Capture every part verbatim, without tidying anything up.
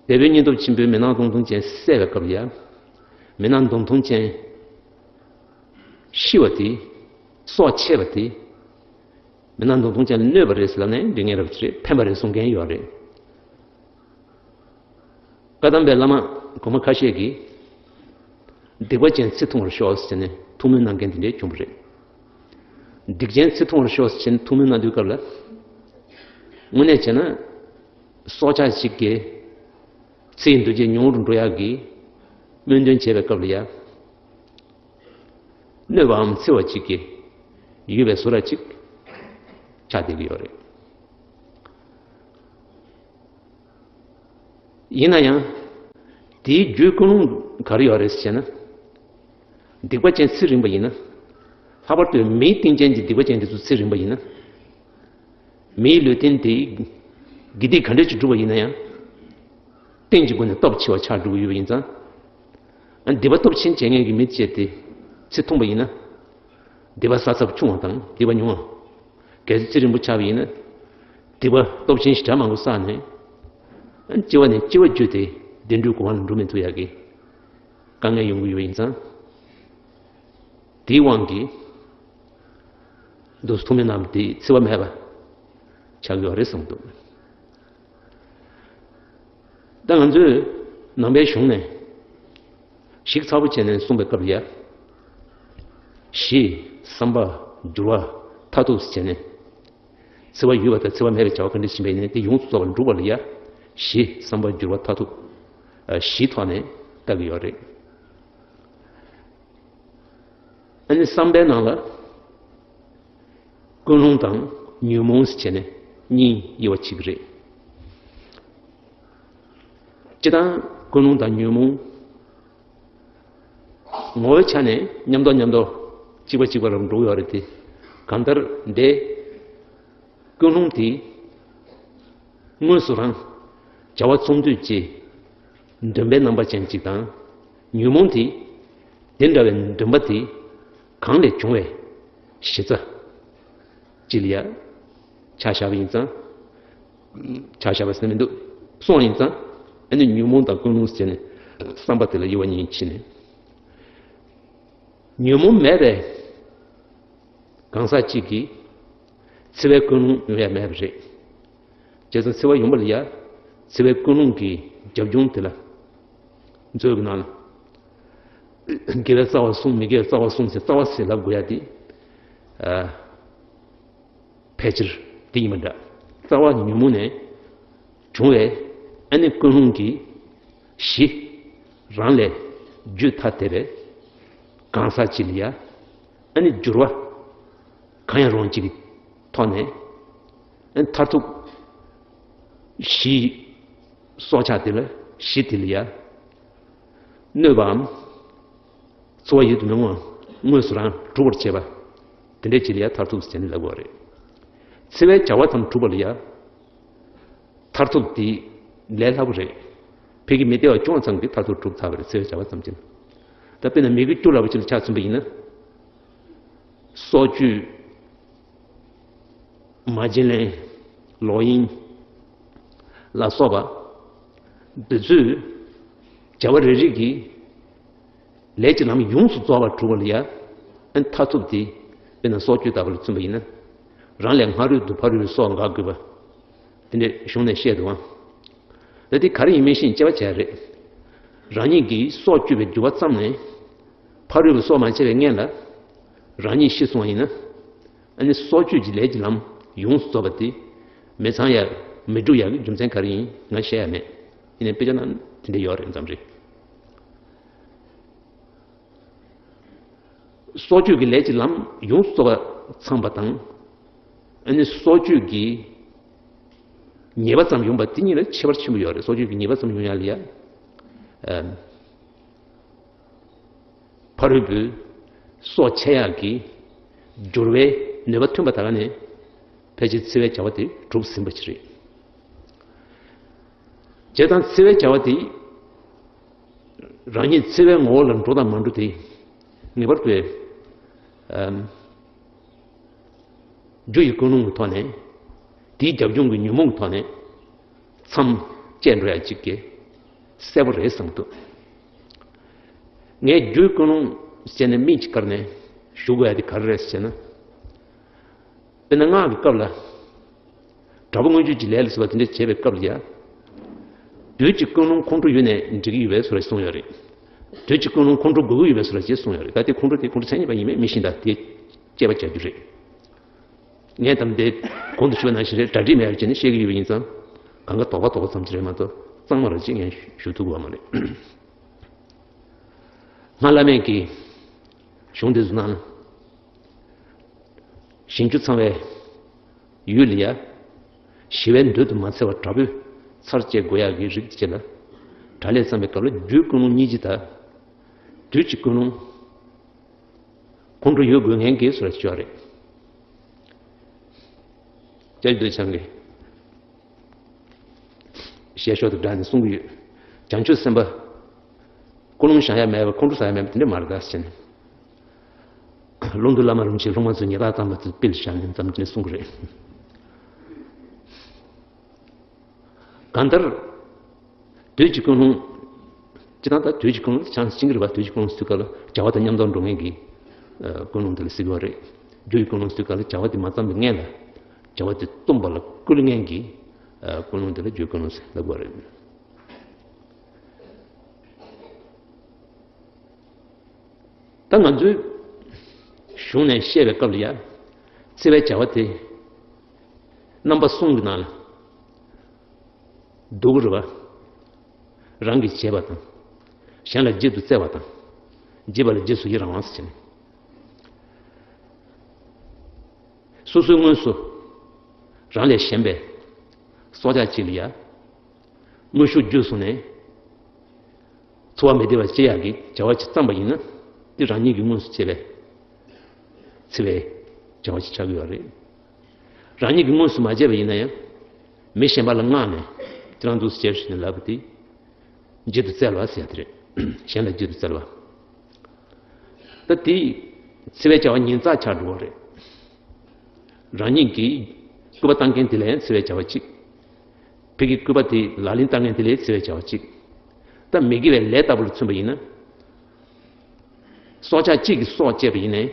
འབྲས་བུའི་སྙིང་སྟོབས་ཆེན་པོས་མི་སྣང་སྟོང་ཐུན་ཅན་བསལ་བའི་སྐབས་ལ་ཡ། མི་སྣང་སྟོང་ཐུན་ཅན་ཤི་བ་དེ། སྲོག་ཆད་པ་དེ། མི་སྣང་སྟོང་ཐུན་ཅན་ལ་གནོད་པ་རེད་ཟེར་ལབ་ནས་འདྲི་མཁན་རབ་ཅིག་རེད། ཕན་པ་རེད་གསུང་མཁན་ཡོད་རེད། བཀའ་གདམས་པའི་བླ་མ་གོང་མ་ཁ་ཤས་ཀྱིས། སྡིག་པ་ཅན་ཚེ་ཐུང་བར་ཤོག་ཟེར་ནས་ཐུགས་སྨོན་གནང་མཁན་དེ་འདྲའི་བྱུང་བ་རེད། སྡིག་ཅན་ཚེ་ཐུང་བར་ཤོག་ཟེར་ནས་ཐུགས་སྨོན་གནང་དུས་སྐབས་ལ། དངོས་གནས་བྱས་ན། སྲོག་ཆགས་ཤིག་གིས་ཚེ་ཡི་འདུ་བྱེད་ཉུང་རུ་འགྲོ་ཡག་གི་སྨོན་འདུན་བྱེད་པའི་སྐབས་ལ་ཡ། གནོད་པའམ་འཚེ་བ་ཅིག་གིས་ཡུས་པའི་བཟོ་འདྲ་ཅིག་ཆགས་བསྡད་ཀྱི་ཡོད་རེད། ཡིན་ན་ཡང་། དེའི་རྒྱུའི་ཀུན་སློང་ག་རེ་ཡོད་རེད་ཟེར་ན། སྡིག་པ་ཅན་ཚེ་རིང་པ་ཡིན་ན། ལྷག་པར་དུ་མིའི་རྟེན་ཅན་གྱི་སྡིག་པ་ཅན་དེ་ཚོ་ཚེ་རིང་པ་ཡིན་ན། མིའི་ལུས་རྟེན་དེ་དགེ་སྡིག་ག་འདྲ་ཅིག་བསྒྲུབས་པ་ཡིན་ན་ཡང་། རྟེན་གྱི་སྒོ་ནས་སྟོབས་ཆེ་བ་ཆགས་འགྲོ་གི་ཡོད་པ་ཡིན་ཙང་། ཨ། སྡིག་པ་སྟོབས་ཆེན་བྱེད་མཁན་གྱི་མི་བཅས་ཏེ་ཚེ་ཐུང་པ་ཡིན་ན། སྡིག་པ་བསགས་ཚབས་ཆུང་བ་དང་སྡིག་པ་ཉུང་བ། གལ་སྲིད་ཚེ་རིང་པོ་ཆགས་པ་ཡིན་ན། སྡིག་པ་སྟོབས་ཆེན་ཞེ་དྲག་མང་པོ་བསགས་ནས། ཨ། སྐྱེ་བ་ནས་སྐྱེ་བ་བརྒྱུད་དེ་བདེ་འགྲོའི་གོ་འཕང་ལ་འགྲོ་མི་ཐུབ་ཡག་གི་དཀའ་ངལ་ཡོང་གི་ཡོད་པ་ཡིན་ཙང་། དེའི་དབང་གིས། འདུག་ཐུགས་སྨོན་གནང་དེ་འཚེ་བ་མེད་པ་ཆགས་ཡོད་རེད་གསུངས་འདུག་ད་ང་ཚོས་ནང་པའི་གཞུང་ནས་ཞིབ་ཚགས་པོ་བྱས་ནས་གསུངས་པའི་སྐབས་ལ་ཡ། ཞི། བསམ་པ་འགྱུར་བ་མཐར་ཐུག་བྱས་ནས། འཚེ་བ་ཡོད་པ་དང་འཚེ་བ་མེད་པའི་བྱ་བ་ག་འདྲ་ཞིག་ཡིན་པ་ཡིན་ན་དེ་ཡོངས་སུ་རྫོགས་པར་འགྲུབ་པ་ལ་ཡ། ཞི། བསམ་པ་འགྱུར་བ་མཐར་ཐུག་ཨ། ཞིའི་ཐོག་ནས་ལྟ་གི་ཡོད་རེད། ཨ་ནི་བསམ་པའི་ནང་ལ་ཀུན་སློང་དང་ཉོན་མོངས་ཟེར་བྱས་ནས་གཉིས་དབྱེ་བ་ཕྱེ་གི་རེད། སྤྱིར་བཏང་ཀུན་སློང་དང་ཉོན་མོངས་ངོ་བོའི་ཆ་ནས་མཉམ་དུ་མཉམ་དུ་གཅིག་པ་གཅིག་པ་རང་འགྲོ་གི་ཡོད་རེད་དེ། གང་ལྟར་འདི་ཀུན་སློང་དེ། དངོས་སུ་རང་བྱ་བ་ཚོགས་འདུས་ཀྱི་འདུན་པའི་རྣམ་པ་ཅན་གཅིག་དང་། ཉོན་མོངས་དེ་དེ་འདྲ་བའི་འདུན་པ་དེ་གང་ལས་བྱུང་བའི་གཞི་རྩ་གཅིག་ལ་ཡ་ཆ་བཞག་པ་ཡིན་ཙང་། ཆ་བཞག་པ་ཟེར་ན་མི་འདུག་སོང་ཡིན་ཙང་། ཨ་ནི་ཉོན་མོངས་དང་ཀུན་སློང་ཟེར་ནས་བསམ་པ་དེ་ལ་དབྱེ་བ་གཉིས་ཕྱེ་ནས། ཉོན་མོངས་མེད་པའི་གང་ཟག་གཅིག་གིས་འཚེ་བའི་ཀུན་སློང་ཡོང་ཡ་མེད་པ་རེད། བྱས་ཙང་འཚེ་བ་ཡོང་བ་ལ་ཡ། འཚེ་བའི་ཀུན་སློང་གི་རྒྱབ་ལྗོངས་དེ་ལ། མཛོད་ཀྱི་ནང་ལ། དགེ་བའི་རྩ་བ་བསྲུང་། མི་དགེ་བའི་རྩ་བ་བསྲུང་ཟེར་རྩ་བ་ཟེར་ལབ་དགོས་ཡ་དེ། ཨ། ཕལ་ཆེར་དེ་ཡིན་པ་འདྲ། རྩ་བ་ཉོན་མོངས་ནས་བྱུང་བའི་ཨ་ནི་ཀུན་སློང་གི་གཞི་རང་ལས་རྒྱུད་ཐ་དད་པའི་གང་ཟག་ཅིག་ལ་ཡ། ཨ་ནི་འགྱུར་བ་གང་ཡང་རུང་ཅིག་གི་ཐོག་ནས། ཨ་ནི་མཐར་ཐུག་ཞི། སྲོག་ཆགས་དེ་ལ་ཞི་དེ་ལ་ཡ། གནོད་པའམ། འཚེ་བ་ཡོད་དུ་མི་རུང་བ་དངོས་སུ་རང་གྲུབ་པར་བྱེད་པ། དེ་འདྲའི་ཅིག་ལ་ཡ་མཐར་ཐུག་ཟེར་ནས་ལབ་དགོས་རེད། འཚེ་བའི་བྱ་བ་ཙམ་གྲུབ་པ་ལ་ཡ། མཐར་ཐུག་དེ་ལས་སླ་པོ་རེད། ཕ་གི་མི་བདེ་བ་ཅུང་ཙམ་གྱིས་མཐར་ཐུག་གྲུབ་ཚར་བ་རེད། འཚེ་བའི་བྱ་བ་ཙམ་གྱིས། ད་དཔེར་ན་མི་དགེ་བཅུ་ལ་བ་ཅིག་ལ་ཆ་མཚོན་པ་ཡིན་ན། སྲོག་གཅོད། མ་བྱིན་ལེན། ལོག་གཡེམ། ལ་སོགས་པ། འདི་ཚོས་བྱ་བ་རེ་རེ་གིས་ལས་ཀྱི་ལམ་ཡོངས་སུ་རྫོགས་པར་གྲུབ་པ་ལ་ཡ། ཨ་ནི་མཐར་ཐུག་དེ་དཔེར་ན་སྲོག་གཅོད་ལྟ་བུ་ལ་མཚོན་པ་ཡིན་ན། རང་ལས་སྔ་རོལ་དུ་ཕ་རོལ་པོའི་སྲོག་འགག་དགོས་པ། དེ་འདྲའི་གཞུང་ནས་བཤད་འདུག་ཨང་། ད་དེ་ག་རེ་ཡིན་མིན་ཤེས་དཔྱད་པ་བྱས་རེད། རང་ཉིད་ཀྱིས་སྲོག་གཅོད་པའི་རྒྱུ་བ་བརྩམས་ནས། ཕ་རོལ་པོའི་སྲོག་མ་བཅད་པའི་སྔོན་ལ། རང་ཉིད་ཤི་སོང་བ་ཡིན་ན། ཨ་ནི་སྲོག་གཅོད་ཀྱི་ལས་ཀྱི་ལམ་ཡོངས་སུ་རྫོགས་པ་དེ་མི་ཚང་ཡ། མི་འགྲུབ་ཡ་གི་རྒྱུ་མཚན་ག་རེ་ཡིན་ང་ཤེས་ཡ་མེད། ཡིན་ནའི་དཔེ་ཆ་ནང་དེ་འདྲ་ཡོད་རེད་ཙམ་རེད། སྲོག་གཅོད་ཀྱི་ལས་ཀྱི་ལམ་ཡོངས་སུ་རྫོགས་པ་ཚང་བ་དང་། ཨ་ནི་སྲོག་གཅོད་ཀྱི་ཉེས་པ་ཙམ་ཡོང་བ་དེ་གཉིས་ལ་ཁྱད་པར་ཆེན་པོ་ཡོད་རེད། སྲོག་གཅོད་ཀྱི་ཉེས་པ་ཙམ་ཡོང་ཡ་ལ་ཡ། ཨ། ཕ་རོལ་པོའི་སྲོག་ཆད་ཡག་གི་སྦྱོར་བའི་ནུས་པ་ཐོན་པ་ད་ག་ནས་ཕལ་ཆེར་འཚེ་བའི་བྱ་བ་དེ་གྲུབ་ཟིན་པ་ཅིག་རེད། བྱས་ཙང་འཚེ་བའི་བྱ་བ་དེ་རང་ཉིད་འཚེ་བའི་ངོ་བོ་ལ་འགྲོ་དང་མ་འགྲོ་དེ་ངེས་པར་དུ་ཨམ། རྒྱུ་ཡི་ཀུན་སློང་གི་ཐོག་ནས། དེའི་རྒྱབ་ལྗོངས་ཀྱི་ཉོན་མོངས་ཀྱི་ཐོག་ནས། མཚམས་བཅད་འགྲོ་ཡ་གཅིག་གི་ གསལ་པོ་རེད་བསམ་འདུག་ངས་རྒྱུའི་ཀུན་སློང་བྱས་ནས་མིང་ཅིག་བཀར་ནས་ཞུ་དགོས་ཡ་དེ་ག་རེ་རེད་ཟེར་ན། དཔེར་ན་སྔགས་ཀྱི་སྐབས་ལ། དྲག་པོ་མངོན་སྤྱོད་ཀྱི་ལས་ལ་སོགས་པ་དེ་འདྲ་བྱེད་པའི་སྐབས་ལ་ཡ། དུས་ཀྱི་ཀུན་སློང་ཁོང་ཁྲོ་ཡོད་ནས་འགྲིག་གི་ཡོད་པའི་བཟོ་འདྲ་གསུངས་ཡོད་རེད། དུས་ཀྱི་ཀུན་སློང་ཁོང་ཁྲོ་དགོས་ཀྱི་ཡོད་པའི་བཟོ་འདྲ་ཅིག་གསུངས་ཡོད་རེད། ད་དེ་ཁོང་ཁྲོ་དེ་ཁོང་ཁྲོ་མཚན་ཉིད་པ་ཡིན་མིན་མི་ཤེས། ད་དེ་དཔྱད་པ་བྱ་རྒྱུ་རེད། ངས་དམ་དེ་གོང་དུ་ཞུས་པ་ནང་བཞིན་རེད། གྲ་སྒྲིག་མེད་པ་བྱས་ནས་བཤད་ཀྱི་ཡོད་པ་ཡིན་ཙང་། གང་ག་དོགས་པ་དོགས་པ་ཙམ་ཅིག་རེད་མ་གཏོགས་གཙང་མ་རེད་ཅེས་ངས་ཞུ་ཐུབ་ཀྱི་ཡོད་མ་རེད། སྔགས་བླ་མེད་ཀྱི་གཞུང་འདི་ཚོ་ནང་ལ། ཞིང་བཅུ་ཚང་བའི་ཡུལ་ལ་ཡ། ཞི་བའི་འདོད་དུ་མ་འཚལ་བར་དྲག་པོས་ཚར་བཅད་དགོས་ཡག་གི་རིགས་དེ་བྱས་ལ། དགྲ་ལས་བརྩམས་པའི་སྐབས་ལ་རྒྱུའི་ཀུན་སློང་སྙིང་རྗེ་དང་། དུས་ཀྱི་ཀུན་སློང་། ཁོང་ཁྲོ་ཡོད་དགོས་ངེས་ཀྱི་བཟོ་འདྲ་ཅིག་ཡོད་རེད། ཅ་ལག་འདོད་ཆང་གི་བཤད་ཤོག་དང་སྦྲགས་ནས་གསུང་གི་ཡོད། བྱང་ཆུབ་སེམས་དཔའ། ཀུན་སློང་བཞག་ཡ་མེད་པ། ཁོང་ཁྲོ་ཟ་ཡ་མེད་པ་དེ་འདྲ་མ་རེད་ད་ཟེར་ནས། ཀློང་རྡོལ་བླ་མ་རིན་པོ་ཆེ་སློབ་མ་ཚོས་ཉེ་རྟགས་དམ་པ་ཚོས་དཔེ་ལ་བཞག་ནས་འཛམ་གླིང་གསུང་གི་རེད། གང་ལྟར། དུས་ཀྱི་ཀུན་སློང་། སྤྱིར་བཏང་ད་དུས་ཀྱི་ཀུན་སློང་ཆགས་ཤིང་གི་རེད་པ། དུས་ཀྱི་ཀུན་སློང་ཟེར་དུས་སྐབས་ལ་བྱ་བ་དང་མཉམ་དུ་འགྲོ་མཁན་གྱི་ཀུན་སློང་དེ་ལ་ཟེར་གྱི་ཡོད་རེད། རྒྱུ་ཡི་ཀུན་སློང་ཟེར་དུས་སྐབས་ལ་བྱ་བ་དེ་མ་བརྩམས་པའི་སྔོན་ལ་བྱ་བ་དེ་སྟོང་པ་ལ་བཀོལ་མཁན་གྱི་ཀུན་སློང་དེ་ལ་རྒྱུའི་ཀུན་སློང་ཟེར་ལབ་དགོས་རེད། ད་ང་ཚོའི་གཞུང་ནས་བཤད་པའི་སྐབས་ལ་ཡ། འཚེ་བའི་བྱ་བ་དེ་རྣམ་པ་གསུམ་གྱི་ནང་ལ་འདུ་གི་རེད་པ། རང་གིས་བྱས་པ་དང་། གཞན་ལ་བརྗེད་དུ་སྩལ་བ་དང་། བརྗེད་པ་ལ་རྗེས་སུ་ཡི་རང་བ་ཟེར་ནས། སོ་སོའི་དངོས་སུ་རང་ལས་གཞན་པའི་སྲོག་ཆགས་གཅིག་ལ་ཡ། དངོས་ཤུགས་བརྒྱུད་སོང་ནས། འཚོ་བ་མི་བདེ་བ་སྐྱེ་ཡག་གི་བྱ་བ་ཅིག་བརྩམས་པ་ཡིན་ན། དེ་རང་ཉིད་ཀྱིས་དངོས་སུ་བྱས་པའི་འཚེ་བའི་བྱ་བ་ཅིག་ཆགས་ཀྱི་ཡོད་རེད། རང་ཉིད་ཀྱིས་དངོས་སུ་མ་བྱས་པ་ཡིན་ན་ཡང་། མི་གཞན་པ་ལ་མངགས་ནས་ཁྱེད་རང་འདུག་སེ་བྱས་ཟེར་ནས་ལབ་པ་དེ། བརྗེད་དུ་སྩལ་བ་ཟེར་ཡ་དེ་རེད། གཞན་ལ་བརྗེད་དུ་སྩལ་བ། ད་དེ་འཚེ་བའི་བྱ་བ་ཉིན་བརྩེགས་ཆགས་འགྲོ་བ་རེད། རང་ཉིད་ཀྱིས་སྐུར་པ་བཏང་མཁན་དེ་ལ་ཡང་འཚེ་བའི་བྱ་བ་གཅིག་ཕ་གིའི་སྐུར་པ་དེ་ལག་ལེན་བསྟར་མཁན་དེ་ལ་འཚེ་བའི་བྱ་བ་གཅིག་ད་མི་དགེ་བའི་ལས་ལྟ་བུ་ལ་མཚོན་པ་ཡིན་ན། སྲོག་ཆགས་གཅིག་གི་སྲོག་བཅད་པ་ཡིན་ནའི།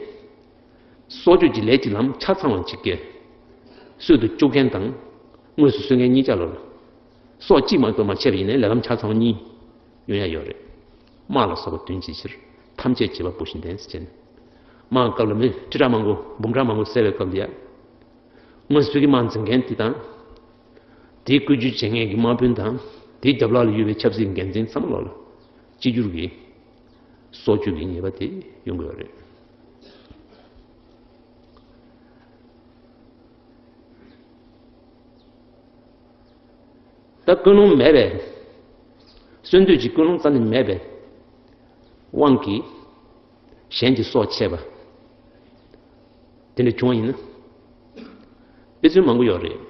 སྲོག་གཅོད་ཀྱི་ལས་ཀྱི་ལམ་ཆ་ཚང་བ་གཅིག་གི་སྲོག་ཏུ་གཅོད་མཁན་དང་། དངོས་སུ་གསོད་མཁན་གཉིས་ཆ་ལ། སྲོག་གཅིག་མ་གཏོགས་མ་བཅད་པ་ཡིན་ནའི་ལས་ལམ་ཆ་ཚང་བ་གཉིས་ཡོང་ཡ་ཡོད་རེད། དམག་ལ་སོགས་པ་དོན་བྱེད་ཕྱིར། ཐམས་ཅད་བྱེད་པ་པོ་བཞིན་ལྡན་ཟེར་བྱས་ནས། དམག་གི་སྐབས་ལ་མི་ཁྲི་ཕྲག་མང་པོ་འབུམ་ཕྲག་མང་པོ་བསད་པའི་སྐབས་ལ་ཡ། དངོས་སུ་ཕ་གིའི་དམག་འཛིང་མཁན་དེ་དང་། དེའི་བཀོད་ཇུས་བྱེད་མཁན་གྱི་དམག་དཔོན་དང་། དེའི་རྒྱབ་ལོགས་ལ་ཡོད་པའི་ཆབ་སྲིད་འགན་འཛིན་ཚང་མ་ལོག་ལ་གཅིག་གྱུར་གྱི་སྲོག་གཅོད་ཀྱི་ཉེས་པ་དེ་ཡོང་གི་ཡོད་རེད། ད་ཀུན་སློང་མེད་པས། གསོན་འདོད་ཀྱི་ཀུན་སློང་རྩ་ནས་མེད་པའི་དབང་གིས་གཞན་གྱི་སྲོག་བཅད་པ་དེ་འདྲ་བྱུང་བ་ཡིན་ན། དཔེ་མཚོན་མང་པོ་ཡོད་རེད།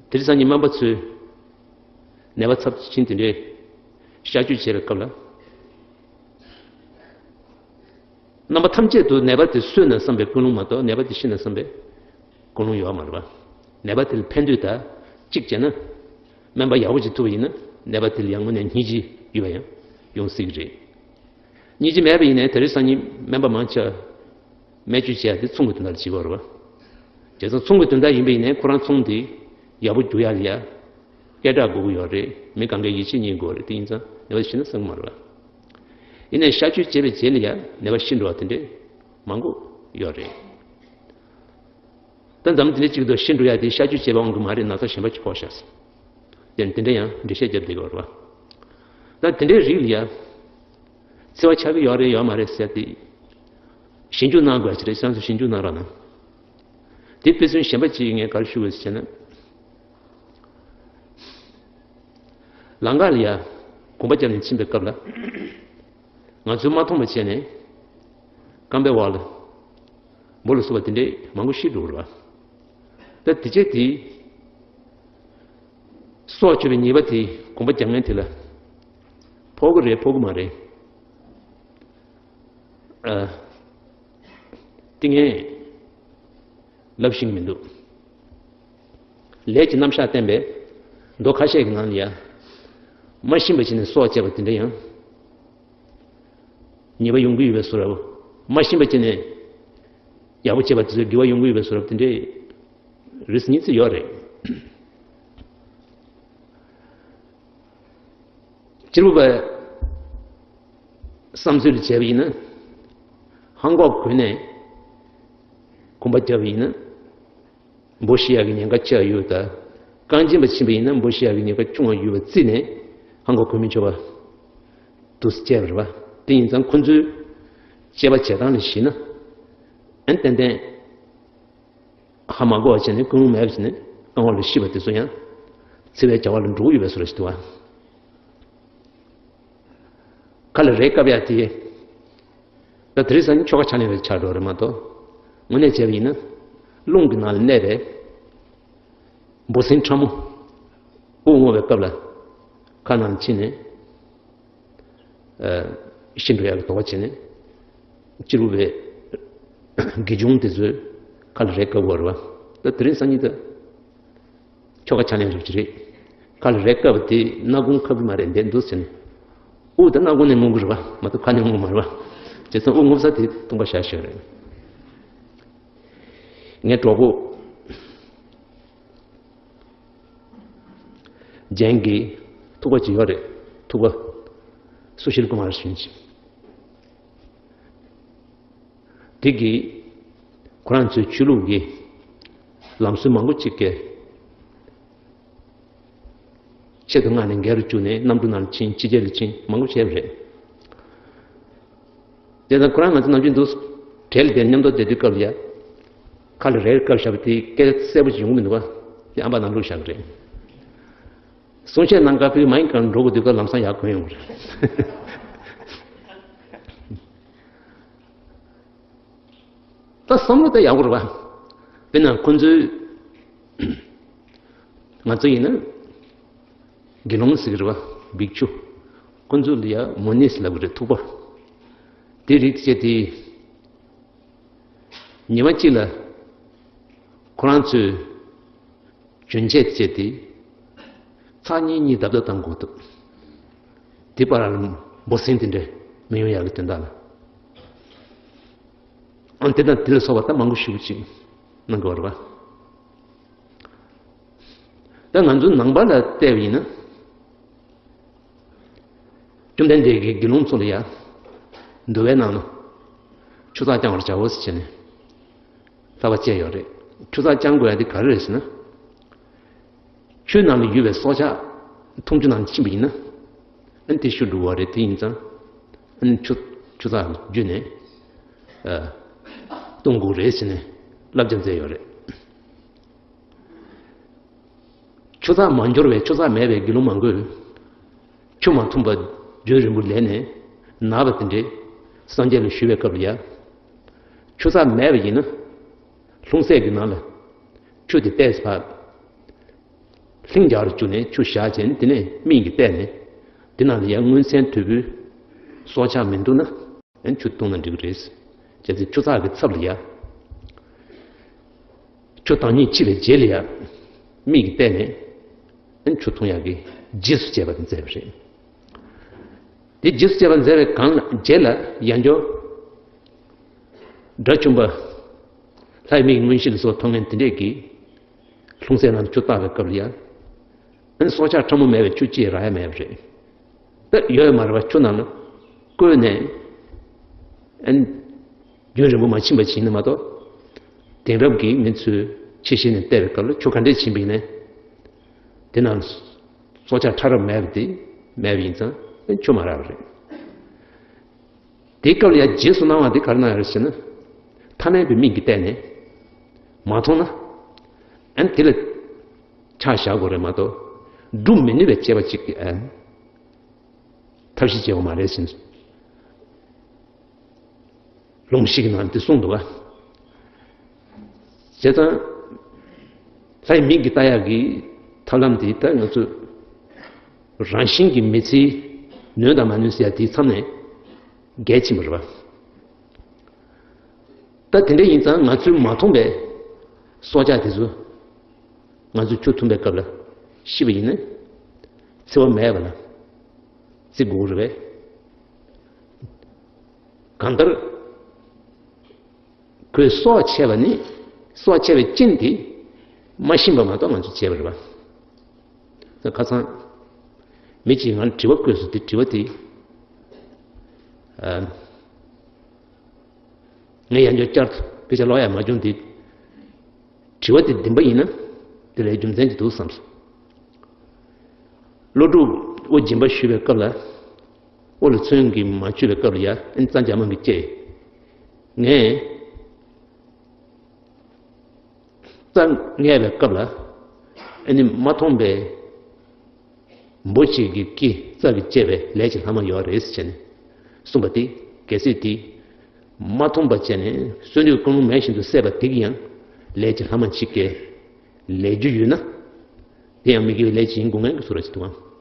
དེ་རིང་སང་ཉིན་སྨན་པ་ཚོས་ནད་པ་ཚབས་ཆེན་དེ་འདྲའི་གཤག་བཅོས་བྱེད་པའི་སྐབས་ལ། རྣམ་པ་ཐམས་ཅད་དུ་ནད་པ་དེ་གསོས་ན་བསམ་པའི་ཀུན་སློང་མ་གཏོགས་ནད་པ་དེ་ཤི་ན་བསམ་པའི་ཀུན་སློང་ཡོད་མ་རེད་པ། ནད་པ་དེ་ལ་ཕན་འདོད་དང་གཅིག་བྱས་ན། སྨན་པ་ཡག་པོ་ཅིག་ཐུབ་པ་ཡིན་ན་ནད་པ་དེ་ལ་ཡང་སྔོན་ནས་སྙིང་རྗེ་ཡོད་པ་ཡང་ཡོང་སྲིད་ཀྱི་རེད། སྙིང་རྗེ་མེད་པ་ཡིན་ནའི་དེ་རིང་སང་ཉིན་སྨན་པ་མང་ཆེ་བ་སྨན་བཅོས་བྱེད་ཡ་དེ་ཚོང་གི་དོན་དག་ལ་བྱེད་ཀྱི་ཡོད་རེད་པ། བྱས་ཙང་ཚོང་གི་དོན་དག་ཡིན་པ་ཡིན་ནའི་ཁོ་རང་ཚོང་དེ་ཡག་པོ་རྒྱུག་ཡ་ལ་ཡ། སྐད་གྲགས་དགོས་ཀྱི་ཡོད་རེད། མི་གང་གའི་ཡིད་ཆེས་རྙེད་དགོས་རེད། དེ་ཡིན་ཙང་ནད་པ་ཤི་ན་བསམ་གྱི་མ་རེད་པ། ཡིན་ནའི་གཤག་བཅོས་བྱས་པའི་རྗེས་ལ་ཡ་ནད་པ་ཤི་འགྲོ་བ་དེ་འདྲས་མང་པོ་ཡོད་རེད། ད་འཛམ་དེ་འདྲའི་གཅིག་ཏུ་ཤི་འགྲོ་ཡ་དེ་གཤག་བཅོས་བྱས་པའི་དབང་གིས་མ་རེད། ན་ཚ་གཞན་པ་ཅིག་ཕོག་ཤག་ཟེར། དེ་དེ་འདྲ་ཡང་འགྲེལ་བཤད་བརྒྱབ་བསྡད་ཀྱི་ཡོད་རེད་པ། ད་དེ་འདྲའི་རིགས་ལ་ཡ། འཚེ་བ་ཆགས་ཀྱི་ཡོད་རེད་ཡོད་མ་རེད་ཟེར་ཏེ། ཞིབ་འཇུག་གནང་དགོས་ཀྱི་རེད། སོ་སོས་ཞིབ་འཇུག་གནང་རོགས་གནང་། དེ་དཔེ་མཚོན་གཞན་པ་ཅིག་ངས་ག་རེ་ཞུ་དགོས་ཟེར་ན། ལམ་ཁ་ལ་ཡ་གོམ་པ་བརྒྱབ་ནས་ཕྱིན་པའི་སྐབས་ལ། ང་ཚོས་མ་མཐོང་བ་བྱས་ནས་རྐང་པའི་འོག་ལ་འབུ་ལ་སོགས་པ་དེ་འདྲས་མང་པོ་ཤི་འགྲོ་གི་རེད་པ། ད་དེ་རྗེས་དེ་སྲོག་གཅོད་པའི་ཉེས་པ་དེ་གོམ་པ་རྒྱག་མཁན་དེ་ལ་ཕོག་གི་རེད་ཕོག་གི་མ་རེད། ཨ། དེ་ངས་ལབ་ཤེས་ཀྱི་མི་འདུག་ལས་ཀྱི་རྣམ་གཞག་བསྟན་པས། མདོ་ཁ་ཤས་ཀྱི་ནང་ལ་ཡ། མ་ཤེས་པ་བྱས་ནས་སྲོག་བཅད་པ་དེ་འདྲ་ཡང་། ཉེས་པ་ཡོང་གི་ཡོད་པའི་བཟོ་འདྲ་བོ། མ་ཤེས་པ་བྱས་ནས་ཡག་པོ་བྱས་པ་དེ་ཚོ་དགེ་བ་ཡོང་གི་ཡོད་པའི་བཟོ་འདྲ་བོ་དེ་འདྲའི་རིགས་གཉིས་ཙམ་ཡོད་རེད། སྤྱིར་བུ་བས་བསམ་ཚུལ་བྱས་པ་ཡིན་ན། ཧང་གོག་གོན་ནས་གོམ་པ་རྒྱབ་པ་ཡིན་ན། འབུ་ཤི་ཡག་གི་ཉེན་ཁ་ཆེ་བ་ཡོད་ད། རྐང་རྗེན་པ་ཕྱིན་པ་ཡིན་ན་འབུ་ཤི་ཡག་གི་ཉེན་ཁ་ཆུང་བ་ཡོད་པ་བརྩིས་ནས་ཧང་གོག་གོན་མི་ཆོག་པ་འདུག་སེ་བྱས་པ་རེད་པ། དེ་ཡིན་ཙང་ཁོ་ཚོའི་དཔྱད་པ་བྱེད་སྟངས་ལ་གཞིགས་ན། ཨན་ཏན་ཏན་ཧ་མ་གོ་བ་བྱས་ནས་ཀུན་སློང་མེད་པ་བྱས་ནས་རྐང་པ་ལ་ཤི་བ་དེ་ཚོ་ཡང་འཚེ་བའི་བྱ་བ་ལ་འགྲོ་གི་ཡོད་པའི་བཟོ་འདྲ་ཞིག་འདུག་པ། ཁ་ལ་རས་བཀབ་ཡག་དེ། ད་དེ་རིང་སང་ཉིན་ཆོ་ག་ཕྱག་ལེན་པའི་ཆགས་འགྲོ་རེད་མ་གཏོགས། དངོས་གནས་བྱས་པ་ཡིན་ན། རླུང་གི་ནང་ལ་གནས་པའི་འབུ་སྲིན་ཕྲ་མོ། དབུགས་རྔུབ་པའི་སྐབས་ལ། ཁ་ནང་ཕྱིན་ནས། ཨ། ཤི་འགྲོ་ཡག་གི་དོགས་པ་བྱས་ནས། སྤྱིར་བུ་བའི་དགེ་སྦྱོང་དེ་ཚོས་ཁ་ལ་རས་བཀབ་དགོས་རེད་པ། ད་དེ་རིང་སང་ཉིན་ད། ཆོ་ག་ཕྱག་ལེན་རུབ་ཅིག་རེད། ཁ་ལ་རས་བཀབ་པ་དེ་སྣ་ཁུང་ཁ་བུ་མ་རེད་འདེད་འདུག་ཟེར་ནས། དབུགས་ད་སྣ་ཁུང་ནས་རྔུབ་གི་རེད་པ། མ་གཏོགས་ཁ་ནས་རྔུབ་མ་རེད་པ། བྱས་ཙང་དབུགས་རྔུབ་ས་དེ་སྟོང་པ་བཞག་ཤོག་རེད། ངའི་གྲོགས་པོ། རྒྱན་གྱི་ཐུག་པ་ཅིག་ཡོད་རེད། ཐུག་པ། སུ་ཤྲི་ཀུ་མཱར་ཞུན་ཅིག་དེ་གིས་ཁོ་རང་ཚོའི་ཆོས་ལུགས་ཀྱི་ལམ་སྲོལ་མང་པོ་ཅིག་གི་ཆེད་དུ་མངགས་ནས་འགལ་རུ་བཅུག་ནས་གནམ་གྲུ་ནང་ཕྱིན། ཕྱི་རྒྱལ་ལ་ཕྱིན། མང་པོ་བྱས་པ་རེད། དེ་དང་ཁོ་རང་ང་ཚོ་ནམ་རྒྱུན་འདུག་གྲལ་ལ་བསྡད་མཉམ་དུ་བསྡད་དུས་སྐབས་ལ་ཡ། ཁ་ལ་རས་བཀབ་བཞག་པ་དེ་སྐད་གསལ་པོ་ཞིག་ཡོང་གི་མི་འདུག་པ། དེ་ཨམ་པ་ནང་བླུགས་བཞག་གི་རེད། གསུང་བཤད་གནང་སྐབས་དེ་མའིག་སྒང་འགྲོ་དགོས་དུས་སྐབས་ལམ་སང་ཡར་གོན་ཡོང་གི་རེད། ད་བསམ་བློ་དེ་ཡག་པོ་རེད་པ། དཔེར་ན་ཁོ་ཚོའི། ང་ཚོ་ཡིན་ན། དགེ་སློང་ཟེར་གི་རེད་པ། བིག་ཆུ། ཁོ་ཚོ་ལ་ཡ་མུ་ནི་ཟེར་ལབ་གི་རེད། ཐུག་པ། དེ་རིགས་བྱས་ཏེ། ཉི་མ་གཅིག་ལ་ཁོ་རང་ཚོས་གྱོན་ཆས་བྱས་ཏེ། ཚར་གཉིས་གཉིས་བརྡབ་བརྡབ་བཏང་དགོས་འདུག་དེ་བར་ལ་འབུ་སྲིན་དེ་འདྲ་མི་ཡོང་ཡག་གི་དོན་དག་ལ། ཨང་། དེ་དང་དེ་ལ་སོགས་པ་ད་མང་པོ་ཞེ་པོ་ཅིག་གནང་དགོས་པ་རེད་པ། ད་ང་ཚོ་ནང་པ་ལ་བལྟས་པ་ཡིན་ན། བཅོམ་ལྡན་འདས་ཀྱིས་དགེ་སློང་ཚོ་ལ་ཡ། འདུལ་བའི་ནང་ལ། ཆུ་ཚགས་བཅང་བར་བྱའོ་ཟེར་བྱས་ནས། ལྷག་པ་བཅས་ཡོད་རེད། ཆུ་ཚགས་བཅང་དགོས་ཡ་དེ་ག་རེ་རེད་ཟེར་ན། ཆུའི་ནང་ལ་ཡོད་པའི་སྲོག་ཆགས་འཐུང་ཆུ་ནང་ཕྱིན་པ་ཡིན་ན། ཨ་ནི་དེ་ཤི་འགྲོ་བ་རེད། དེ་ཡིན་ཙང་། ཨ་ནི་ཆུ་ཆུ་ཚགས་བརྒྱུད་ནས། ཨ། བཏུང་དགོས་རེད་ཟེར་ནས་བསླབ་བྱ་མཛད་ཡོད་རེད། ཆུ་ཚགས་མ་འབྱོར་བའི་ཆུ་ཚགས་མེད་པའི་དགེ་སློང་མང་པོས། ཆུ་མ་འཐུང་བར་རྒྱུན་རིང་པོ་ལས་ནས་ན་བ་དེ་འདྲས་སངས་རྒྱས་ལ་ཞུ་བའི་སྐབས་ལ་ཡ། ཆུ་ཚགས་མེད་པ་ཡིན་ན། ལྷུང་བཟེད་ཀྱི་ནང་ལ་ཆུ་དེ་བལྟས་ཚར། ལྷིང་འཇགས་རུ་བཅུག་ནས་ཆུ་བཞག་བྱས་ནས་དེ་ནས་མིག་གིས་བལྟས་ནས། དེ་ནང་ལ་ཡ་མངོན་མཚན་དོད་པོའི་སྲོག་ཆགས་མི་འདུག་ན། ཨན་ཆུ་བཏུང་ན་འགྲིག་གི་རེད། བྱས་ཙང་ཆུ་ཚགས་ཀྱི་ཚབ་ལ་ཡ། ཆུ་བཏང་ཉིད་ཕྱི་བའི་རྗེས་ལ་ཡ། མིག་གིས་བལྟས་ནས། ཨན་ཆུ་འཐུང་ཡག་གི་རྗེས་སུ་བཅད་པ་དེ་མཛད་པ་རེད། དེ་རྗེས་སུ་བཅད་པ་མཛད་པའི་གང་ལ་རྗེས་ལ་ཡང་བསྐྱར། དགྲ་བཅོམ་པ། ལྷའི་མིག་མངོན་ཤེས་ལ་སོགས་མཐོང་མཁན་དེ་འདྲས་ཀྱིས། ལྷུང་བཟེད་ནང་ཆུ་བཏང་བའི་སྐབས་ལ་ཡ། ཨན་སྲོག་ཆགས་ཕྲ་མོ་མེད་པའི་ཆུ་ཅིག་རག་ཡ་མེད་པ་རེད། ད་ཡོད་མ་རེད་པ། ཆུ་ནང་ལ་བསྐོལ་ནས། ཨན་རྒྱུན་རིང་པོ་མ་ཕྱིན་པ་ཞིག་ཡིན་ན་མ་གཏོགས། དེང་རབས་ཀྱི་མི་ཚོས་ཕྱི་བཤིག་ནས་བལྟས་པའི་སྐབས་ལ་ཆུ་ག་འདྲས་ཕྱིན་པ་ཡིན་ནའི། དེ་ནང་སྲོག་ཆགས་ཕྲ་རབ་མེད་པ་དེ་མེད་པ་ཡིན་ཙང་ཨན་ཆུ་མ་རག་པ་རེད། དེའི་སྐབས་ལ་ཡང་རྗེས་སུ་གནང་བ་དེ་ག་རེ་གནང་ཡོད་རེད་ཟེར་ན། ཐ་མལ་པའི་མིག་གིས་བལྟས་ནས་མ་མཐོང་ན། ཨན་དེ་ལ་ཆ་བཞག་དགོས་རེད་མ་གཏོགས། སྒྲུབ་མི་ནུས་པའི་དཔྱད་པ་གཅིག་གིས་ཨན་ཐབས་ཤེས་བྱེད་དགོས་མ་རེད་ཟེར། ལུང་ཞིག་གི་ནང་དེ་གསུངས་འདུག་ག་བྱས་ཙང་། ལྷའི་མིག་གིས་ལྟ་ཡག་གི་ཐབས་ལམ་དེ་ད་ང་ཚོ་རང་བཞིན་གྱི་མི་ཚེའི་ནུས་དང་མ་ནུས་ཟེར་ཡ་དེའི་མཚམས་ནས་བརྒལ་ཕྱིན་པ་རེད་པ། ད་དེ་འདྲ་ཡིན་ཙང་ང་ཚོས་མ་མཐོང་པའི་སྲོག་ཆགས་དེ་ཚོ་ང་ཚོས་ཆུ་འཐུང་པའི་སྐབས་ལ་ ཤི་བ་ཡིན་ན་འཚེ་བ་མེད་པ་ལ་བརྩི་དགོས་རེད་པས། གང་ལྟར་ཁོའི་སྲོག་བཅད་པ་ནི། སྲོག་བཅད་པའི་རྐྱེན་དེ་མ་ཤེས་པ་མ་གཏོགས་ང་ཚོས་བྱས་པ་རེད་པ། ཁ་སང་མི་གཅིག་ང་ལ་དྲི་བ་བཀོད་སོང་། དེ་དྲི་བ་དེ། ཨ། ངས་ཡང་བསྐྱར་བསྐྱར་དུ་དཔེ་ཆ་ཀློག་ཡ་མ་བྱུང་སྟེ། དྲི་བ་དེ་བདེན་པ་ཡིན་ན་དེ་ལས་རྒྱུ་མཚན་ཅིག་འདུག་བསམས་སོང་། ཀླུ་སྒྲུབ་དབུ་འབྱིན་པ་ཞུ་བའི་སྐབས་ལ། དབུ་ལ་ཚོན་གྱིས་མ་ཆུད་པའི་སྐབས་ལ་ཡ་ཨ་ནི་རྩྭ་འཇམ་མང་གིས་བཅད། ངས་རྩྭ་བརྔས་པའི་སྐབས་ལ་ཨ་ནི་མ་མཐོང་པའི་འབུ་ཞིག་གི་སྐེ་རྩྭ་གིས་བཅད་པའི་ལས་ཀྱི་ལྷག་མ་ཡོད་རེད་ཟེར་ནས་གསུངས་པ་དེ། གལ་སྲིད་དེ་མ་མཐོང་པ་བྱས་ནས་གསོན་དུས་ཀུན་སློང་མེད་བཞིན་དུ་བསད་པ་དེ་གིས་ཡང་ལས་ཀྱི་ལྷག་མ་ཅིག་གི་ལས་རྒྱུ་ཡོད་ན། དེ་ཡང་མི་དགེ་བའི་ལས་ཅིག་ཡིན་དགོས་ངེས་ཀྱི་བཟོ་འདྲ་ཅིག་འདུག་ཨང་